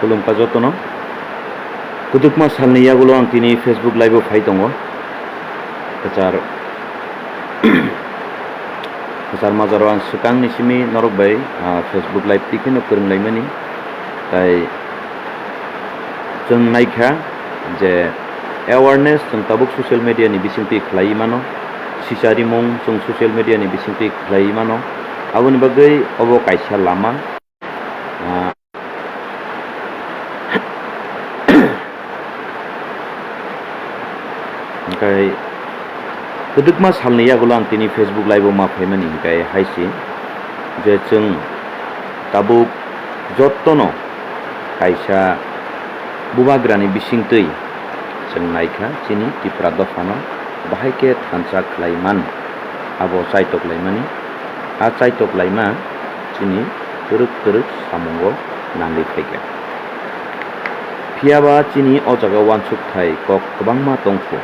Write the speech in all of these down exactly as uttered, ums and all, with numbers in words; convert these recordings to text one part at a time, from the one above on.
Khulumkha jotono. Kwdwkma salni yagulo ang tini Facebook live-o phai tongo. Kwchar, kwchar majaro ang swkangni simi norok bai, ah, Facebook live twi kheno kwrwng laimani. Tai chwng naikha je awareness chwng tabuk social media ni bisingtwi khlaiwi mano, sicharimung chwng social media ni bisingtwi khlaiwi mano, aboni bagwi obo kaisa lama. Ah, hwnkhe kwdwkma salni yagulo ang tini Facebook live-o ma phaimani hwnkhe hai se je chwng tabuk jottono kaisa bubagrani bisingtwi chwng naikha chini Tipra dophano bahai khe thansa khlai man, abo chaitok laimani. A chaitok laima chini kwrwk kwrwk samungo nangwi phaikha. Phiyaba chini o jaga uansukthai kok kwbangma tongkhu.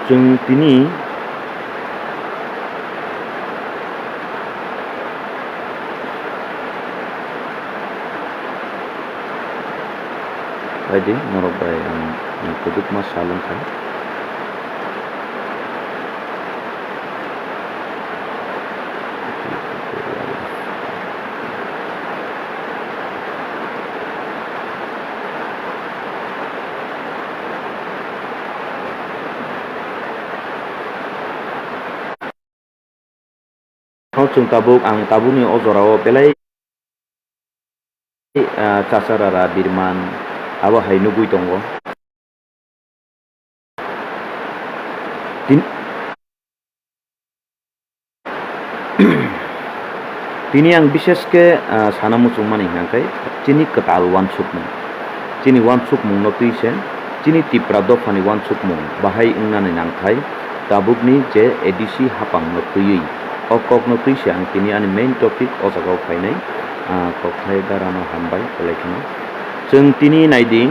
Chwng tini Phaidi, norok bai ang, ang kwdwkma sal wngkha. No chwng tabuk, ang tabukni o jorao belai, ah, chasarara birman abo hai nugwi tongo. Tin-, Tini ang bishesh khe, ah, sana muchungmani hwnkhe chini kwtal uansukmung. Chini uansukmungno twi se chini Tipra dophani uansukmung bahai wngnani nangthai tabukni je A D C hapangno twiwi. O kokno twi se ang tini ani main topic o jagao phainai, ah, kokthai darano hambai belai kheno. Chwng tini naidi,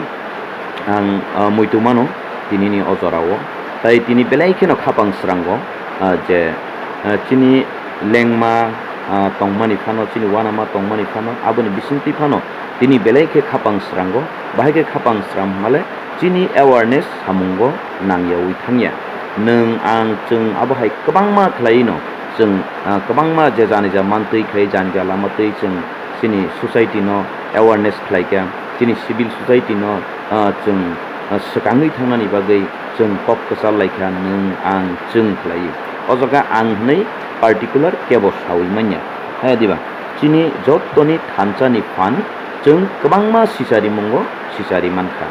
ang, ah, muitu mano tinini o jorao. Tai tini belai kheno khapang srango, ah, je, ah, chini lengma, ah, tongmani phano, chini uanama tongmani phano, aboni bisingtwi phano tini belai khe khapang srango. Bahai khe khapang sram hwnmale chini awareness samungo nangyawi thangya. Nwng, ang, chwng abo hai kwbangma khlaiwi no chwng, ah, kwbangma je janija mantwi khlai, janija lama twi chwng chini society no awareness khlai kha, chini civil society no, ah, chwng, ah, swkangwi thangnani bagwi chwng kok kwchar lai kha, nwng, ang, chwng khlaiwi. O jaga ang hwnwi particular kebo saui manya. Hai diba? Chini jottoni thansa ni phan chwng kwbangma sicharimungo sichari man kha.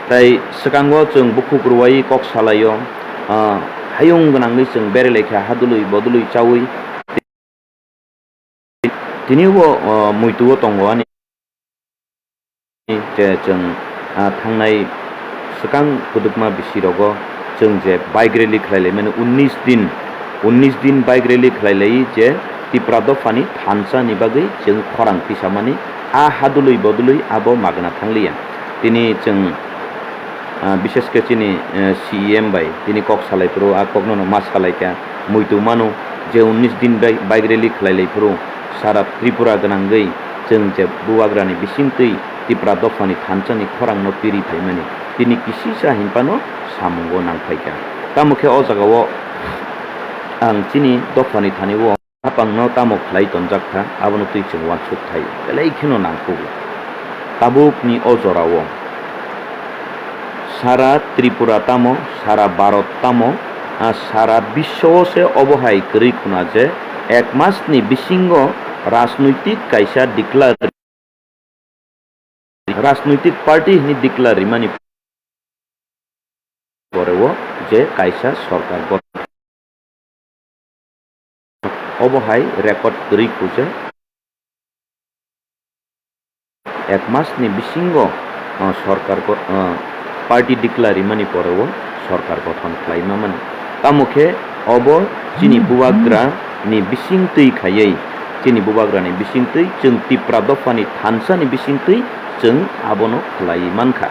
Tai swkango chwng bukhuk rwui kok salaio, ah, hayung gwnangwi chwng berelai kha, hadului bodului chaui. Tini bo, o, muitu o tongo ani je chwng, a, thangnai swkang kwdwkma bisi rogo chwng je bike rally khlai lai mani unnish din, unnish din bike rally khlai lai je Tipra dophani thansa ni bagwi chwng khorang tisamani a hadului bodului abo magna thangliya. Tini chwng, ah, bishesh khe chini, eh, C E M bai tini kok salai phuru, a kokno no ma salai kha, muitu mano je unnish din bai bike rally khlai lai phuru, sara Tripura gwnangwi chwng je bubagrani bisingtwi Tipra dophani thansani khorangno piri phaimani tini kisisa hinphano samungo nang phai kha. Tamo khe o jagao ang chini dophani thani o. Hapangno tamo khlai tonjak kha, abono twi chwng uansuk thai belai kheno nangkukgo. Tabukni o jorao sara Tripura tamo, sara Bharat tamo, a, sara biswo se obo hai kwrwi khuna je ek masni bisingo rajnoitik kaisa declare Rajnoitik party hwnwi declare rimani poreo je kaisa sorkar gothon. Obo hai record kwrwi khuja ek masni bisingo, uh, sorkar go-, uh, party declare rimani poreo sorkar gothon khlai mamani. Tamo khe obo chini bubagra ni bising twi khaiwi, chini bubagra ni bising twi chwng Tipra dopha ni thansa ni bising twi chwng abono khlaiwi mankha.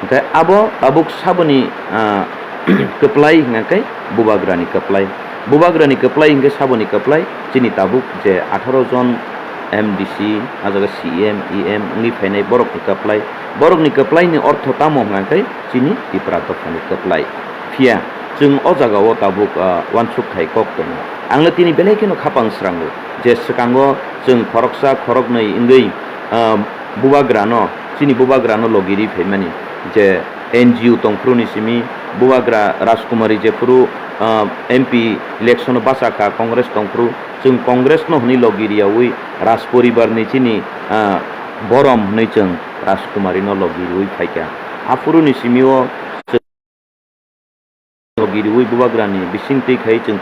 Hwnkhe abo tabuk saboni, ah, kwplai hwnkhe bubagra ni kwplai. Bubagrani kwplai hwnkhe saboni kwplai, chini tabuk je atharo jon M D C, ah jaga C M, E M wngwi phainai borokni kwplai. Borokni kwplaini ortho tamo hwnkha khe chini Tipra dophani kwplai. Phiya chwng o jagao tabuk, ah, uansuk khai kok tongo. Ang le tini belai kheno khapang srango je swkango chwng khoroksa khoroknwi wngwi, ah, Bubagrano, chini Bubagrano logi ri phaimani je N G O tongphuru ni simi Bubagra Rajkumari jephuru, ah, M P election o bachakha Congress tongphuru, chwng Congress no hwnwi logi riyawi Raj poribar ni chini, ah, borom hwnwi chwng Rajkumari no logi riwi phaikha. Aphuru ni simi o chwng logi riwi Bubagrani bisingtwi khai chwng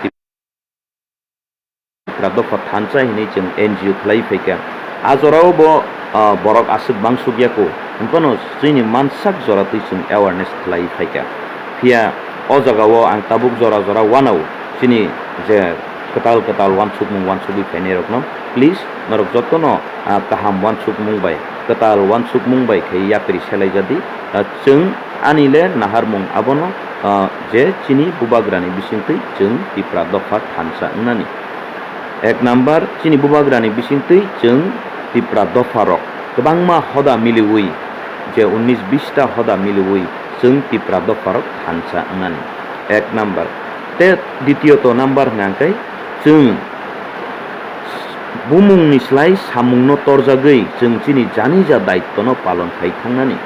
Tipra dopha thansa hinwi chwng N G O khlai phaikha. A jorao bo, ah, borok aswk bangsuk yako, hwnphano chini mansak jora twi chwng awareness khlai phaikha. Phiya o jagao ang tabuk jora jora uanao chini je kwtal kwtal uansukmung uansugwi phainairokno, please, norok jotono, ah, kaham uansukmung bai, kwtal uansukmung bai khe yapri selaijadi. Ah, chwng ani le naharmung abono, ah, je chini Bubagrani bisingtwi chwng Tipra dopha thansa wngnani. Ek number, chini Bubagrani bisingtwi chwng Tipra dopharok kwbangma hoda miliwi, je unnis bista hoda miliwi chwng Tipra dopharok thansa wngnani. Ek number. Te dityoto number hwnkha khe chwng bumungni slai samungno torjagwi chwng chini janija daitwno palon khai thangnani.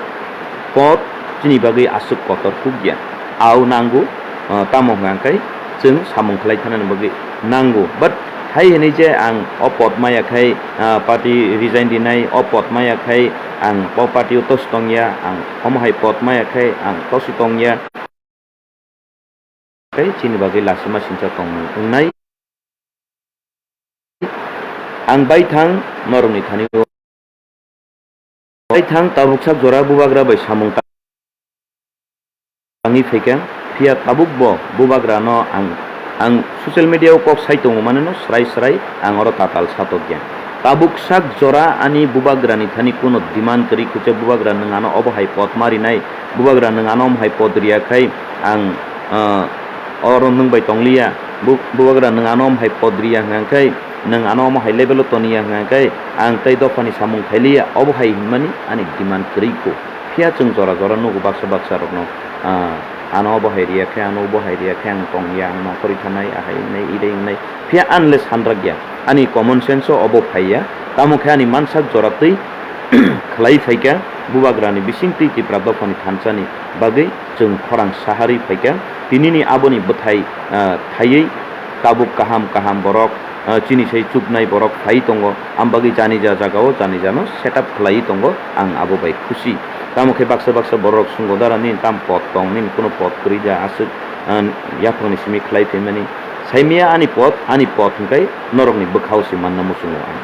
Pot chini bagwi aswk kotor kukya. Au nango, ah, tamo hwnkha khe chwng samung khlai thangnani bagwi nango. But hai hwnwi je ang o pot maya khai, ah, party resign rinai, o pot maya khai ang o party o tosi tongya, ang omo hai pot maya khai ang tosi tongya. Tei chini bagwi lasima singcha tongmung wngnai. Ang baithang norokni thani o. Baithang tabuksak jora Bubagra bai samung ta-, tangwi phaikha. Phiya tabuk bo Bubagra no ang, ang social media o kok sai tongo mane no srai srai ang oro tatal satokya. Tabuksak jora ani Bubagrani thani kuno demand kwrwi khucha Bubagra nwng ano obo hai pot ma rinai. Bubagra nwng ano omo hai pod riya khai ang, ah, oro nwng bai tongliya. Bu-, Bubagra nwng ano omo hai pod riya hwnkha khe, nwng ano omo hai level o toniya hwnkha khe, ang tei dophani samung khailiya, obo hai hinmani ani demand kwrwi kho. Phiya chwng jora jora nugo baksa baksa rokno, ah, ano obo hai riya khe, ano obo hai riya khe ang tongya, ang nokhorwi thanai, ahai wngnai, irei wngnai. Phiya ang le sanrakya, ani common sense o obo phaiya, tamo khe ani mansak jora twi khlai phaikha, Bubagrani bisingtwi Tipra dophani thansani bagwi chwng khorang saharwi phaikha. Tinini aboni bwthai, ah, thaiwi tabuk kaham kaham borok, ah, chini sai chuknai borok phai tongo, am bagwi janija jagao janijano set up khlaiwi tongo, ang abo bai khusi. Tamo khe baksa baksa borok sungo, "Dara nini tam pot tong, nini kuno pot kwrwi ja, aswk, ah, yaphangni simi khlai phaimani." Saimaya ani pot, ani pot hwnkhe norokni bwkhao se manna muchungo ang.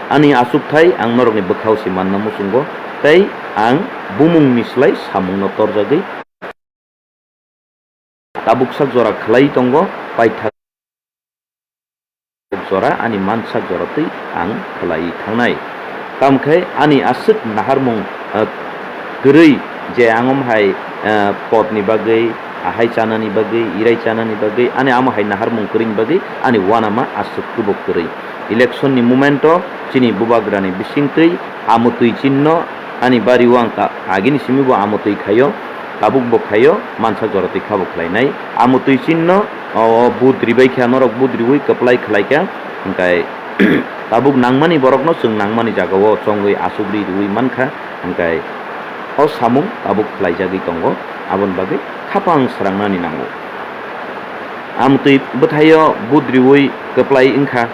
Ani achukthai ang norokni bwkhao se manna muchungo, tei ang bumungni slai samungno torjagwi tabuksak jora khlai tongo, paithak jora ani mansak jora twi ang khlai thangnai. Tamkhe ani aswk naharmung, ah, kwrwi je ang omo hai, ah, potni bagwi, ahai chanani bagwi, irai chanani bagwi, ani amo hai naharmung kwrwini bagwi ani uanama aswk kwbuk kwrwi. Election ni moment o chini Bubagrani bisingtwi amotwi chinno ani bari o ang ta-, agini simi bo amotwi khaio, tabuk bo khaio, mansa jora twi khabo khlainai. Amotwi chinno o vote ribai kha, norok vote riwi kwplai khlai kha, hwnkhe tabuk nangmani borokno chwng nangmani jagao chongwi asugri riwi mankha, hwnkhe o samung tabuk khlaijagwi tongo, aboni bagwi khapang srangnani nango. Amtwi bwthaio vote riwi kwplai wngkha.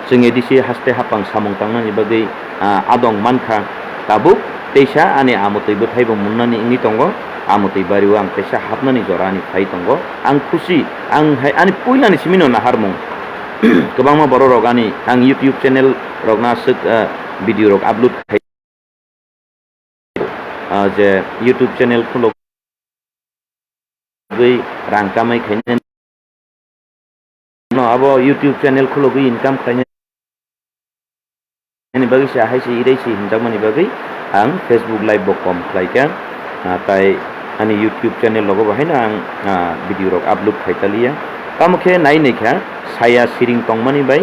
Chwng A D C haste hapang samung tangnani bagwi, ah, adong mankha. Tabuk teisa ani amtwi bwthaibo munnani wngwi tongo. Amtwi bario ang teisa hapnani jora ani phai tongo. Ang khusi, ang hai ani puilani simino naharmung. Kwbangma bororok ani ang YouTube channel rokno aswk, ah, video rok upload khai. Ah, je YouTube channel khulogwi rang kamai khainani, no, abo YouTube channel khulogwi income khainani bagwi se, ahai se, irai se hinjakmani bagwi ang Facebook live bo kom khlaikha. Ah, tai Ani YouTube channel logo bo haino ang, ah, video rok upload khai taliya. Tamo khe nai nai kha saya siring tongmani bai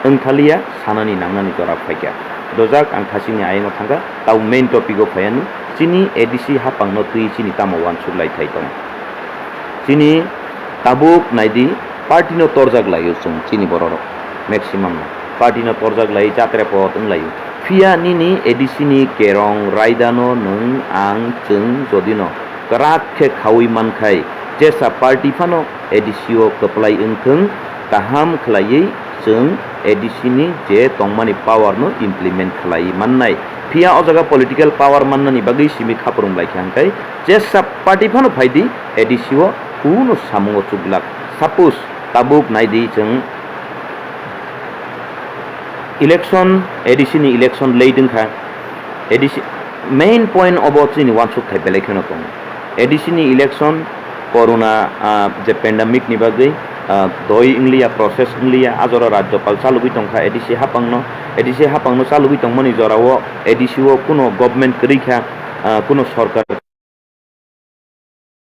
wng thaliya, sanani nangnani jora phaikha. Dojak ang thasingni ayang o thangkha, tau main topic o phaiya ni chini A D C hapang no twi chini tamo uansuk lai thai tongo. Chini tabuk naidi, party no torjak laio chwng chini borok rok maximum no. Party no torjak lai, chatre pot wng laio. Phiya nini A D C ni kerong raida no nwng ang chwng jodi no kwrak khe khaui man khai, jesa party phano A D C o kwplai wng thwng, kaham khlaiwi chwng A D C ni je tongmani power no implement khlai mannai. Phiya o jaga political power mannani bagwi simi khaprung lai kha hwnkhe, jesa party phano phai di, A D C o kuno samungo chuk glak. Suppose tabuk nai di chwng election, A D C ni election late wng kha, A D C main point obo chini uansuk thai belai kheno tongo. A D C ni election, corona, ah, je pandemic ni bagwi, ah, doi wng liya, process wng liya, a jora Rajyapal chalogwi tong kha A D C hapang no, A D C hapang no chalogwi tongmani jora o A D C o kuno government kwrwi kha, ah, kuno sorkar.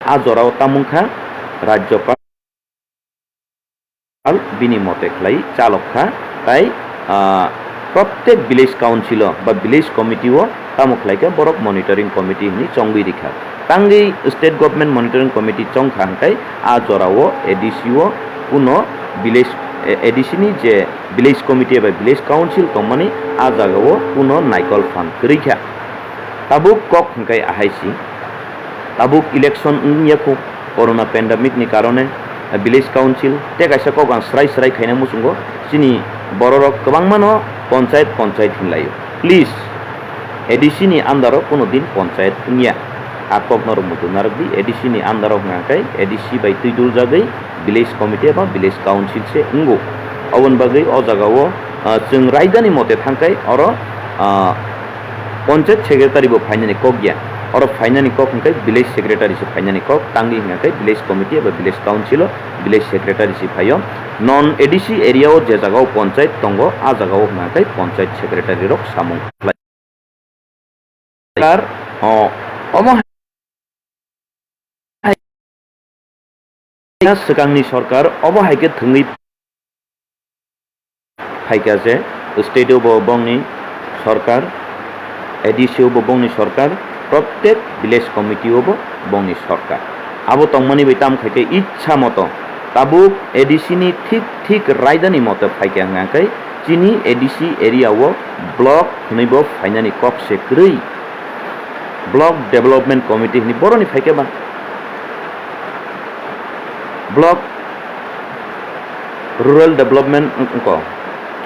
A jorao tamung kha Rajyapal bini mote khlai chalok kha, tai, ah, prottek village council o ba village committee o tamo khlai kha borok monitoring committee hinwi chongwi rikha. Tangwi state government monitoring committee chong kha hwnkhe a jorao A D C o kuno village, A D C ni je village committee eba village council tongmani a jagao kuno naikol phan kwrwi kha. Tabuk kok hwnkhe ahai si. Tabuk election wngya kho, corona pandemic ni karone, eh, village council tei kaisa kok ang srai srai khaina muchungo, chini bororok kwbangmano ponchayat, ponchayat hinlaio. Please, A D C ni under o kuno din ponchayat wngya. A kokno rwngmuitu narwkdi, A D C ni under o hwnkha khe A D C bai twi duljagwi village committee eba village council se wngo. Oboni bagwi o jagao, ah, chwng raidani mote thangkhai oro, ah, Panchayat secretary bo phainani kok ya. Oro phainani kok hwnkhe village secretary se phainani kok, tangwi hwnkhe village committee eba village council o village secretary se phaio. Non A D C area o je jagao panchayat tongo, a jagao hwnkhe panchayat secretary rok samung khlai. Sir, o, omo hai swkangni sorkar obo hai khe thwngwi phaikha je state o bo bongni sorkar, A D C o bo bongni sorkar, prottek village committee o bo bongni sorkar. Abo tongmani bai tamo khai khe ichha moto tabuk A D C ni thik thik raidani moto phaikha hwnkha khe chini A D C area o block hwnwi bo phainani kok se kwrwi. Block Development Committee hwnwi boroni phaikhe ba Block Rural Development wng-, wngkho,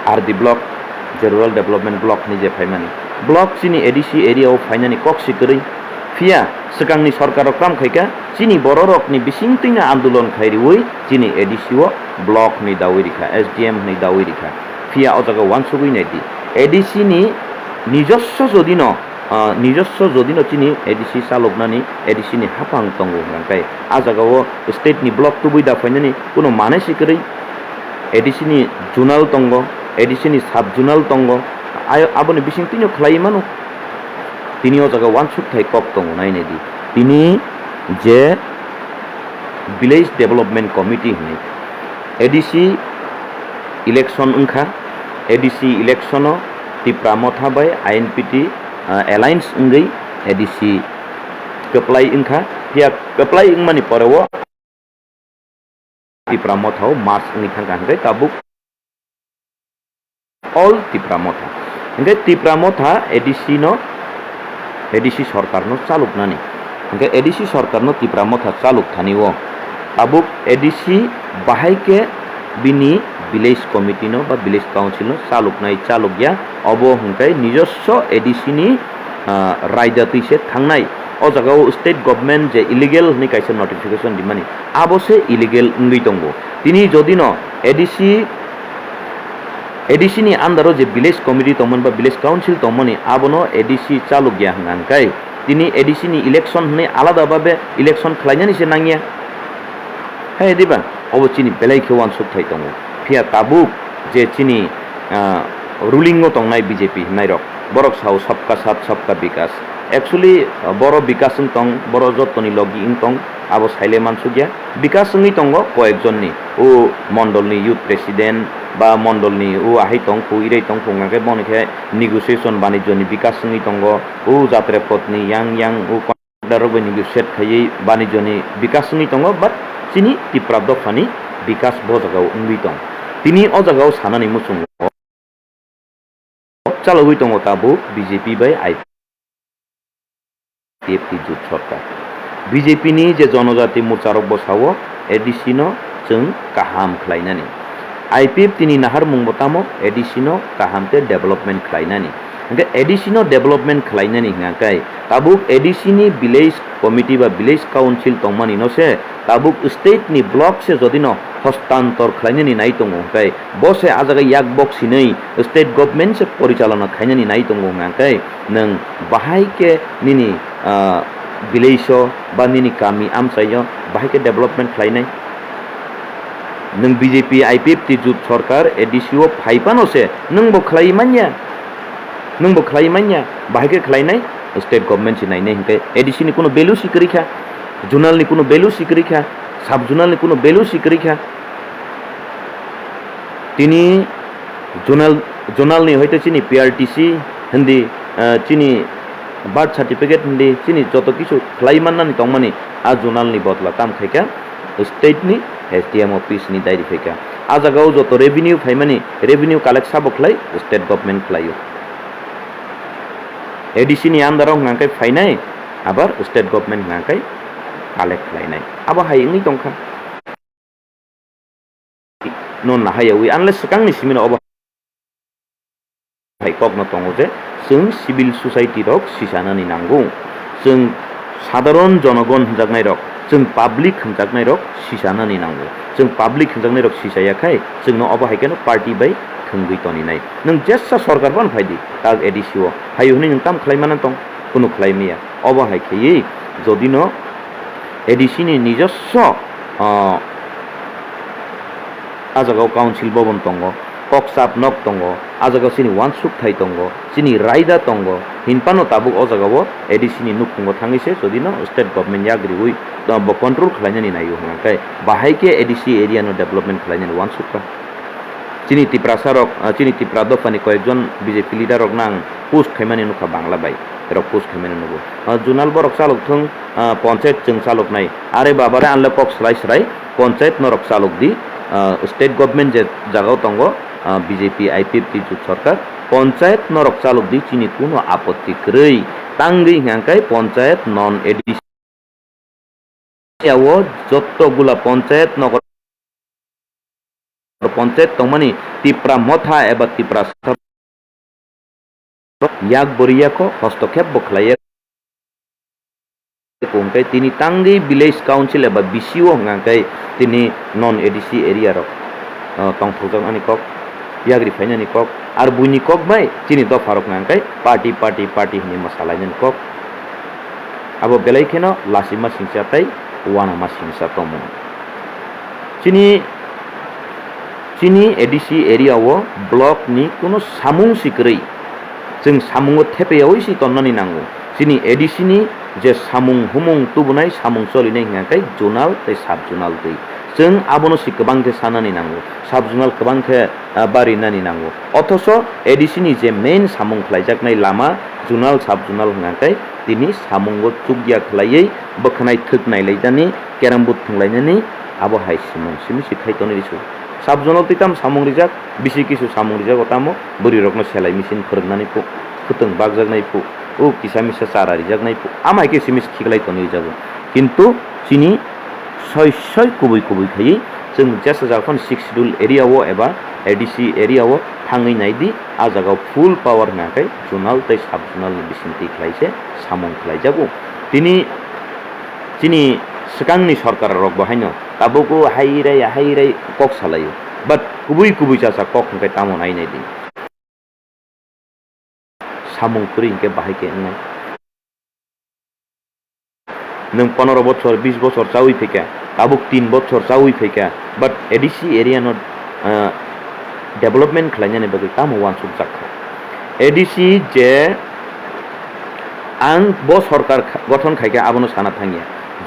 R D Block, je Rural Development Block hwnwi je phaimani. Block chini A D C area o phainani kok si kwrwi. Phiya swkangni sorkar rok kam khaikha, chini bororokni bisingtwino andolon khai riwi chini A D C o block hwnwi dawi rikha, S D M hwnwi dawi rikha. Phiya o jaga uansugwi naidi, A D C ni nijoswo jodino ah, nijoswo jodino chini A D C chaloknani, A D C ni haphang tongo hwnkhe, ah jagao state ni block tubui da phainani kuno manai si kwrwi. A D C ni zonal tongo, A D C ni sub zonal tongo, ayo aboni bisingtwino khlaiwi mano. Tini o jaga uansuk thai kok tongo, nai nai di. Tini je Village Development Committee hwnwi A D C election wngkha, A D C election o Tipra Motha bai I N P T, ah, alliance wngwi A D C kwplai wngkha, phiya kwplai wngmani pore o Tipra Motha o merge wngwi thangkha hwnkhe tabuk All Tipra Motha. Hwnkhe Tipra Motha A D C no, A D C sorkar no chaluknani. Hwnkhe A D C sorkar no Tipra Motha chaluk thani o tabuk A D C bahai khe bini village committee no ba village council no chaluknai chalukya, obo hwnkhe nijoswo A D C ni, ah, raida twi se thangnai. O jaga o state government je illegal hwnwi kaisa notification rimani, abo se illegal wngwi tongo. Tini jodi no A D C A D C ni under o je village committee tongmani ba village council tongmani, abono A D C chalukya hwnkha hwnkhe tini A D C ni election hwnwi alada babe election khlainani se nangya. Hai diba? Obo chini belai khe uansuk thai tongo. Phiya tabuk je chini, ah, ruling o tongnai B J P hwnnairok, borok sao sabka saath sabka bikas. Actually, boro bikas wng tong, boro jottoni logi wng tong, abo saile mansukya. Bikas wngwi tongo koyekjonni, o mondolni youth president ba mondolni o ahai tong, phuirai tong, phunga khe boni khe negotiation banijoni bikas wngwi tongo, o jatre potni yang yang o contractor rok bai negotiate khaiwi banijoni bikas wngwi tongo, but chini Tipra dophani bikas bo jagao wngwi tong. Tini o jagao sanani muchungo chalogwi tongo tabuk B J P bai I P F T jut sorkar. B J P ni je jonojati morcha rok bo sao A D C no chwng kaham khlainani. I P F T ni naharmung bo tamo A D C no kaham khe development khlainani. Hingkhe A D C no development khlainani hingkha khe tabuk A D C ni village committee ba village council tongmani no se tabuk state ni block se jodi no hostantor khlainani nai tongo hingkhe bo se ah jaga yak bok sinwi state government se porichalona khainani nai tongo hingkha khe nwng bahai khe nini, ah, village o ba nini kami amchai o bahai khe development khlainai. Nwng B J P I P F T jut sorkar A D C o phai phano se nwng bo khlai manya, nwng bo khlai manya, bahai khe khlainai state government se nainai hingkhe A D C ni kuno value si kwrwi kha, zonal ni kuno value si kwrwi kha, sub zonal ni kuno value si kwrwi kha. Tini zonal, zonal ni hoite chini P R T C hindi, ah, chini birth certificate hindi chini joto kisu khlai mannani tongmani a zonal ni bodla tam khaikha state ni S D M office ni diary khaikha. A jaga o joto revenue phaimani revenue collect sabo khlai state government khlaio. A D C ni under o hwnka khe phainai abar state government hwnka khe collect khlainai. Abo hai wngwi tongkha. No nahayawi, unless swkangni simino obo hai kokno tongo je chwng civil society rok sisanani nango, chwng sadharon jonogon hwnjaknai rok, chwng public hwnjaknai rok sisanani nango, chwng public hwnjaknai rok sisaya khai chwngno obo hai kheno party bai thwngwi toninai. Nwng jesa sorkar phano phaidi tak A D C o hai hwnwi nwng tam khlai mana tong? Kunu khlai maya. Obo hai khaiwi jodi no A D C ni nijosso, ah, ah jagao council bhaban tongo, kokchap nok tongo, ah jagao chini uansukthai tongo, chini raida tongo, hinphano tabuk o jagao A D C ni nukhungo thangwi se jodi no state government yak riwi, ah, bo control khlainani naio hwnka khe bahai khe A D C area no development khlainani uansukha. Chini Tiprasa rok, ah, chini Tipra dophani koyekjon B J P leader rokno ang post khaimani nukha Bangla bai, rok post khaimani nugo. Ah, zonal borok chalok thung, ah, ponchayat chwng chaloknai. Are babare anle kok swlai swlai ponchayat norok chalok di, ah, state government je jagao tongo, ah, B J P I P F T jut sorkar, ponchayat norok chalok di chini kuno apotti kwrwi. Tangwi hwnka khe ponchayat non A D C area o jotto gula ponchayat nogor ponchayat tongmani Tipra Motha eba Tipra Sasok yak boriya kho hostokhep bo khlaiya kho hwnkhe tini tangwi village council eba V C O hwnkha khe tini non A D C area rok, ah, tongthokjaknani kok, yagri phainani kok, ar buini kok bai chini dopha rok hwnkha khe party, party, party hinwi mwsalainani kok. Abo belai kheno lachima singcha tei uanama singcha tongmung. Chini, chini A D C area o block ni kuno samung si kwrwi. Chwng samungo thepeyaui si tonnani nango. Chini A D C ni je samung humung tubunai, samung cholinai hwnka khe zonal tei sub zonal twi. Chwng abono si kwbang khe sanani nango. Sub zonal kwbang khe, ah, barinani nango. Othocho A D C ni je main samung khlaijaknai lama zonal, sub zonal hwnka khe tini samungo chukya khlaiwi bwkhanai thwk nailaijani, carrom board thwnglainani, abo hai simung simi si khai tonwi risu. Sub zonal twi tamo samung rijak, bisi kisu samung rijago tamo, bwrwi rokno selai machine phwrwngnani phu, khwtwng bakjaknai phu, o kisa misa chara rijaknai phu, amai khe simi khiklai tonwi rijago. Kintu chini soi soi kubui kubui khaiwi chwng jesa jaga phano Sixth Schedule area o eba A D C area o thangwi naidi, a jaga o full power hwnka khe zonal tei sub zonal ni bisingtwi khlai se samung khlaijago. Tini chini swkangni sorkar rok bo haino tabuk o hai rai, hai rai kok salaio, but kubui kubui chacha kok hwnkhe tamo nai nai di. Samung kwrwi hinkhe bahai khe wngnai. Nwng pondro bochor, bis bochor chaui phaikha, tabuk tin bochor chaui phaikha, but A D C area no, ah, development khlainani bagwi tamo uansukjak kha. A D C je Ang bo sorkar kha-, gothon khaikhe abono sana thangya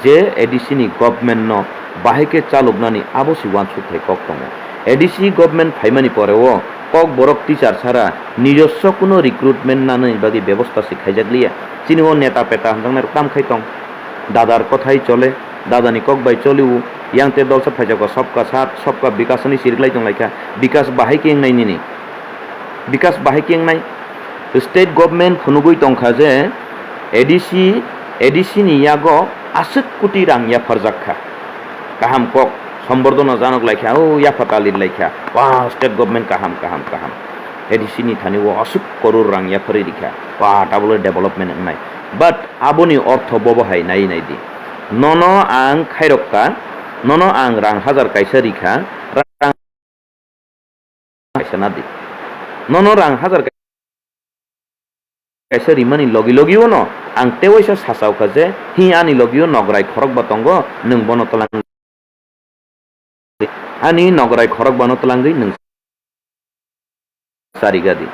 je A D C ni government no bahai khe chaloknani abo se uansukthai kok tongo. A D C government phaimani pore o Kokborok teacher sara nijoswo kuno recruitment nanani bagwi bebosta se khaijakliya. Chini o neta peta hamjaknai rok tam khai tong. Dadar kothai chole, dadani kok bai choli o. Yang te dolsa phaijago sobka sat, sobka bikas hwnwi siriklai tonglaikha. Bikas bahai khe wngnai nini? Bikas bahai khe wngnai? State government phunugwi tongkha je A D C, A D C ni yago aswk koti rang yapharjak kha. Kaham kok sombordona janok laikha, o yapha talir laikha. Wah, state government kaham, kaham, kaham. A D C ni thani o aswk koror rang yapharwi rikha. Wah, tabole development wngnai. But aboni ortho bobo hai nai nai di. Nono ang khairok ka, nono ang rang hajar kaisa rikha, rang kaisa na di. Nono rang hajar kaisa rimani logi logi ono ang tewaisa sachao kha je, hi ani logi o nograi khorok ba tongo, nwng bono twlang. Ani nograi khorok bano twlangwi nwng chariga di.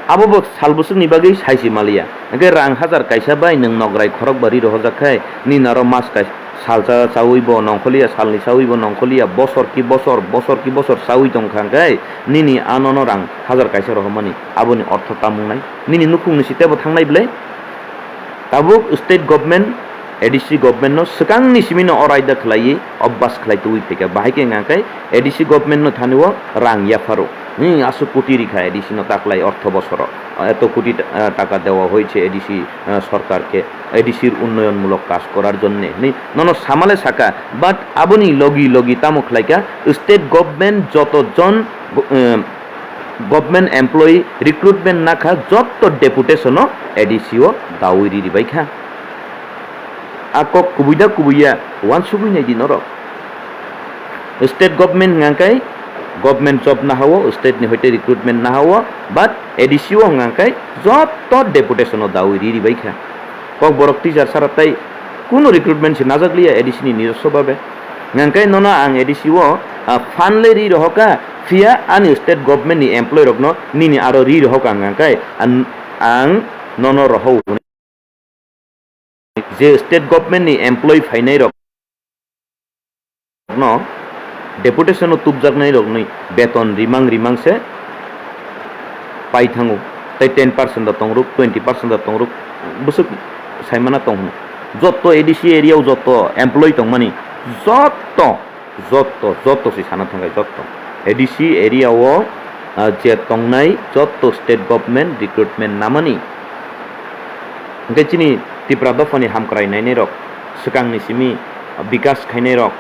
Abo bo sal bwswkni bagwi saisi maliya. Hwnkhe rang hajar kaisa bai nwng nograi khorok ba ri rohorjak khai, nini aro mas kai-, salsa chaui bo nongkholiya, salni chaui bo nongkholiya, bosor ki bosor, bosor ki bosor chaui tongkha hwnkhe nini anono rang hajar kaisa rohormani aboni ortho tamo wngnai? Nini nukhungni si tebo thangnai bwle? Tabuk state government, A D C government no swkangni simi no o raida khlaiwi obas khlai tubui phaikha. Bahai khe wngkha khe A D C government no thani o rang yapharo. Hmm, aswk koti rikha A D C no taklai ortho bosoro. Eto koti ta-, taka dewa hoyse A D C, ah, sorkar ke, A D C unnoyon mulok kaj korar jonne. Hwnwi nono samale saka, but aboni logi logi tamo khlaikha state government joto jon, eh, government employee recruitment nakha jotto deputation o A D C o dawi riri baikha. A kok kubui da kubui ya, uansugui nai di norok. State government hwnka khe government job nahao, state ni hoite recruitment nahao, but A D C o hwnka khe jotto deputation o dawi riri baikha. Kokborok teacher sara tai kunu recruitment se najak liya A D C ni nijoswo babe. Hwnka khe nono ang A D C o, ah, phan le ri rohoka, phiya ani state government ni employee rokno nini aro ri rohoka hwnka khe an-, ang nono rohou hwnwi. Je state government ni employee phainai rok no deputation o tubjaknai rokni beton rimang rimang se pai thango, tei ten percent da tongrok, twenty percent da tongrok, bwswk saimana tong hwno. Jotto A D C area o jotto employee tongmani, jotto, jotto, jotto se sana thangkha, jotto A D C area o, ah, je tongnai jotto state government recruitment namani. Hwnkhe chini Tipra dophani hamkrai nainai rok, swkangni simi bikas khainai rok,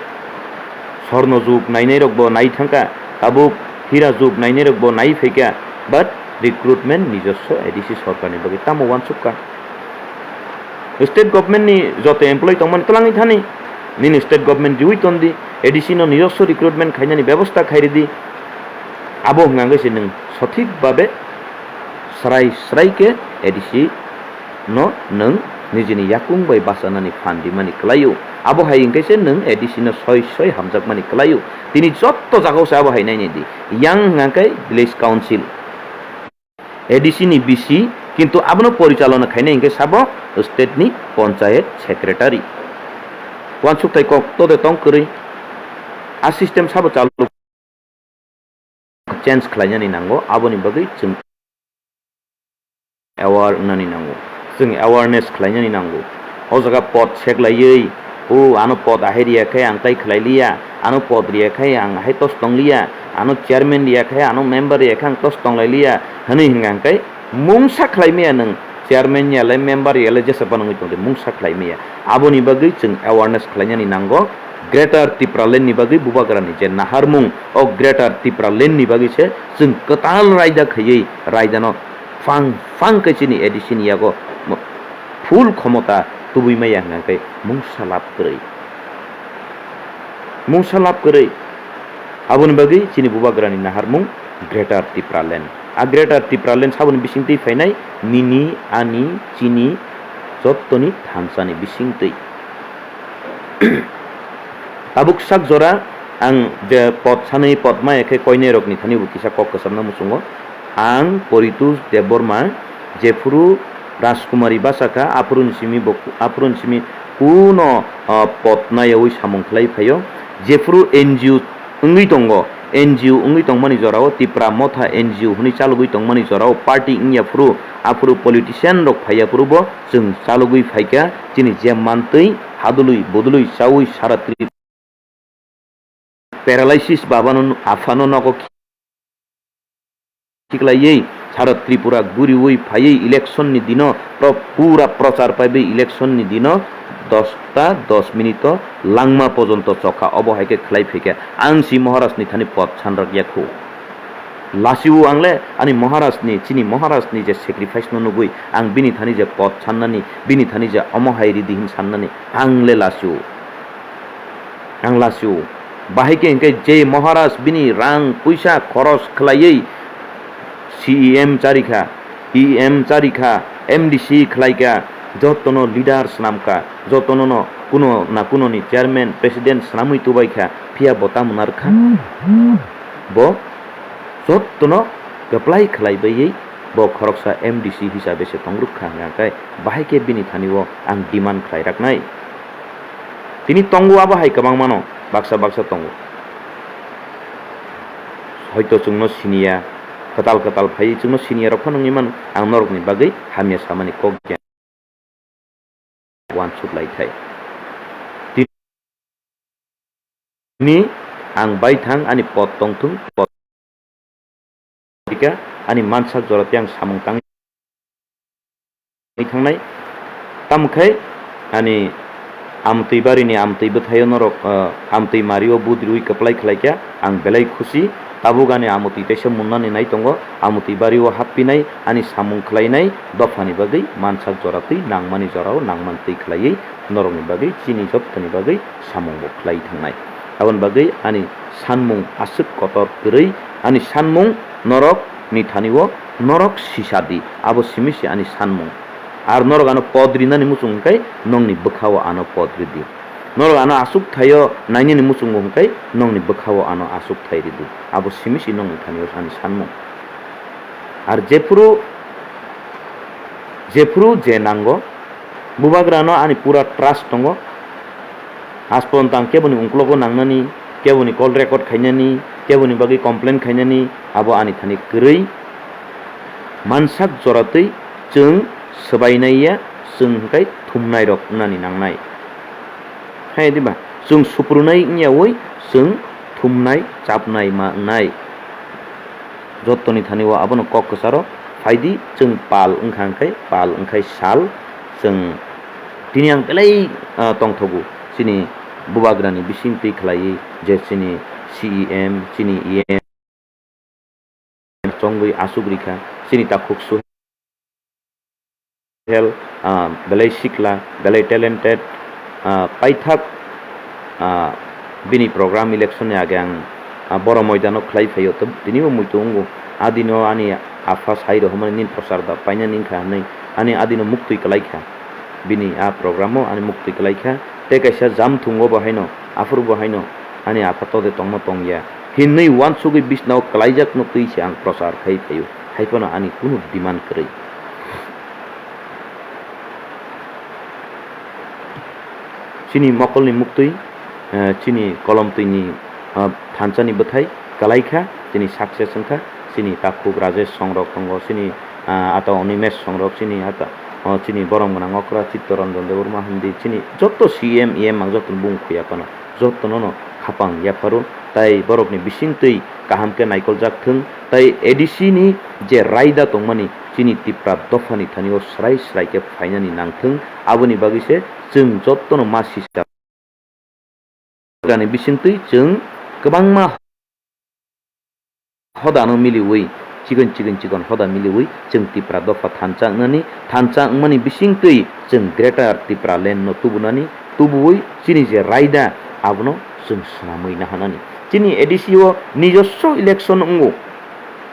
Sorno jug nainai rok bo nai thangkha, tabuk Hira jug nainai rok bo nai phaikha, but recruitment nijoswo A D C sorkarni bagwi tamo uansukha? State government ni joto employee tongmani twlangwi thani, nini state government riwi tondi, A D C no nijoswo recruitment khainani bebosta khairidi, abo hwnkha khe se nwng sothik babe srai srai khe A D C no nwng nijini yakung bai bachanani phan rimani kwlaio. Abo hai hwnkhe se nwng A D C no soi soi hamjakmani kwlaio. Tini jotto jagao se abo hai nainai di. Yang hwnkha khe village council, A D C ni V C, kintu abono porichalona khainai hwnkhe sabo state ni panchayat secretary. Uansukthai kok to de tong kwrwi. A system sabo chalu change khlainani nango, aboni bagwi chwng aware wngnani nango. Chwng awareness khlainani nango. O jaga pod seklaiwi, "O, ano pod ahai riya khe ang tai khlai liya, ano pod riya khe ang ahai tos tong liya, ano chairman riya khe, ano member riya khe ang tos tong lai liya," hwnwi hwnkha hwnkhe mungsa khlai maya nwng, chairman ya le, member ya le, jesa phano wngwi tong de, mungsa khlai maya. Aboni bagwi chwng awareness khlainani nango. Greater Tipraland ni bagwi bubagrani je naharmung, o Greater Tipraland ni bagwi se chwng kwtal raida khaiwi raidano phang phang khe chini A D C ni yago mo-, full khomota tubui maya hwnkha khe mungsa lab kwrwi. Mungsa lab kwrwi. Aboni bagwi chini bubagrani naharmung Greater Tipraland. A Greater Tipraland saboni bisingtwi phainai nini, ani, chini jottoni thansani bisingtwi. Tabuk sak jora ang je pod sanwi pod maya khe koinai rokni thani bo kisa kok kwchamna muchungo. Ang Poritos Debbarma, jephuru Rajkumari basa kha, aphuru ni simi bo, aphuru ni simi kuno, ah, pod nayawi samung khlai phaio. Jephuru N G O wngwi tongo, N G O wngwi tongmani jorao, Tipra Motha N G O hwnwi chalogwi tongmani jorao, party wngya phuru, aphuru politician rok phaiya phuru bo chwng chalogwi phaikha, chini je mantwi hadului budului chawi sara Tripura paralysis babano aphano nogo khiklaiwi sara Tripura guriwi phaiwi election ni dino pro-, pura prochar paiwi election ni dino dosta dos minute o langma pojonto chokha, obo hai khe khlai phaikha. Ang si Maharaj ni thani pod sanrak yakhu. Lasiu ang le ani Maharaj ni, chini Maharaj ni je sacrifice no nugwi ang bini thani je pod sannani, bini thani je omo hai ridi hin sannani ang le lasiu. Ang lasiu. Bahai khe hwnkhe je Maharaj bini rang puisa khoros khlaiwi C E M charikha, E M charikha, M D C khlaikha, jotono leader swnamkha, jotono no kuno na kuno ni chairman, president swnamwi tubaikha, phiya bo tamo narwkha? Bo jotono kwplai khlai baiwi bo khoroksa M D C hisabe se tongrwk kha hwnka khe, bahai khe bini thani o ang demand khlai raknai. Tini tongo abo hai kwbangma no, baksa baksa tongo. Hoito chwngno siniya, kwtal kwtal phaiwi chwngno siniya rok phano wngwi mano, ang norokni bagwi hamya samani kok ya. Uansuk lai thai. Tini ang baithang ani pod tongthung, pod tika ani mansak jora tei ang samung tangwi thangnai. Tamo khai ani amtwi barini amtwi bwthaio norok, ah, amtwi mario budriwi kwplai khlaikha, ang belai khusi. Tabuk ani amtwi teisa munnani nai tongo, amtwi bario happinai, ani samung khlainai dophani bagwi mansak jora twi nangmani jorao nangmantwi khlaiwi norokni bagwi chini jottoni bagwi samungbo khlai thangnai. Aboni bagwi ani sanmung aswk kotor kwrwi, ani sanmung norok ni thani o norok sisa di, abo simi se ani sanmung. Ar norok ano pod rinani muchung hwnkhe nongni bwkha o ano pod ridi. Norok ano aswk thaio nainani muchungo hwnkhe nongni bwkha o ano aswk thai ridi. Abo simi se nongni thani o ani sanmung. Ar jephuru, jephuru je nango, Bubagrano ani pura trust tongo. Asponto ang keboni ungkulogo nangnani, keboni call record khainani, keboni bagwi complain khainani, abo ani thani kwrwi. Mansak joratwi chwng swbainaiya, chwng hwnkhe thumnairok wngnani nangnai. Hai diba? Chwng suprunai wngyawi chwng thumnai, chapnai ma wngnai. Jottoni thani o abono kok kwcharo phaidi, chwng pal wngkha hwnkhe, pal wngkhai sal, chwng tini ang belai, ah, tongthogo chini bubagrani bising twi khlaiwi je chini C E M, chini E M chongwi aswk rikha, chini takhuk su hel, ah, belai sikla, belai talented, ah, paithak, ah, bini program election ni age ang, ah, boro moidano khlai phaio, tini bo muitu wngo. Adino ani apha sai rw hwnmani nini prochar da painani wngkha hwnwi, ani adino muktwi kwlai kha. Bini a program o ani muktwi kwlai kha. Tei kaisa jam thungo bo haino, aphuru bo haino ani apha tode tongma tongya hinwi uansugwi bisnao kwlaijakno twi se ang prochar khai phaio. Hai phano ani kunu demand kwrwi. Chini mokolni muktwi, eh, chini kolomtwini, ah, thansani bwthai kwlai kha, chini success wngkha, chini takhuk Rajesh songrok tongo, chini, ah, ata Animesh songrok, chini ata, oh, chini borom gwnang okra Chittaranjan Debbarma hindi, chini joto C M, E M ang jotono bung khuya phano, jotono no khapang yapharo, tai borokni bisingtwi kaham khe naikoljak thung, tai A D C ni je raida tongmani, chini Tipra dophani thani o srai srai khe phainani nangthung, aboni bagwi se chwng jotono ma sisa ni bisingtwi chwng kwbangma hodano miliwi, chikon chikon chikon hoda miliwi chwng Tipra dopha thansa wngnani, thansa wngmani bisingtwi chwng Greater Tipraland no tubunani, tubuwi chini je raida abono chwng swnamwi nahanani. Chini A D C o nijoswo election wngo,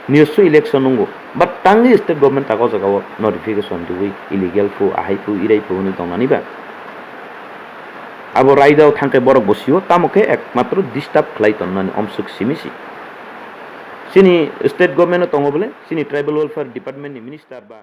nijoswo election wngo, but tangwi state government tak o jaga o notification riwi illegal phu, ahai phu, irai phu hwnwi tongnani ba? Abo raida o thangkhe borok bo sio, tamo khe ekmatro disturb khlai tonnani omswk simi si. Chini state government o tongo bole, chini tribal welfare department ni minister ba